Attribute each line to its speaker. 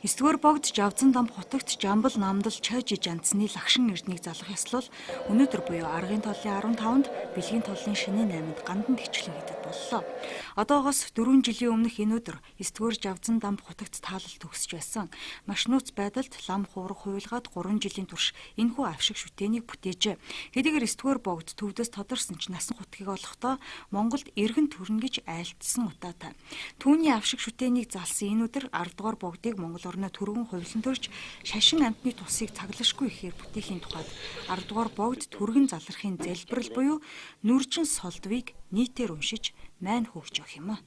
Speaker 1: 9-р богд Жавзан дамб хутагт Жамбал намдал Чойжи Жансны лагшин эрднийг залах ёслол өнөөдөр буюу аргын толлын 15-нд бэлгийн толлын шинийн 8-нд гандан тэгчлэн хийдэд боллоо. Одоогоос 4 жилийн өмнөх энэ өдөр 9-р Жавзан дамб хутагт таалал төгсөж байсан. Маш нууц байдалд лам хувраг хуйлгаад 3 жилийн турш энэхүү авшиг шүтээнийг бүтээжээ. Хэдийгээр 9-р богд төвдөөс тодорсон ч насан хутгийг олохдоо Монголд эргэн төрнө гэж айлтсан утаатай. Түүний авшиг шүтээнийг залсан энэ өдөр 10-р богдыг Монгол орны түргэн хувилан төрж шашин амтны тусыг цаглашгүй ихээр бүтээхийн тухайд 10-р богд түргэн залрахын залбирал буюу нүржин солдвыг нийтээр уншиж майн хөөгч өгөх юм а.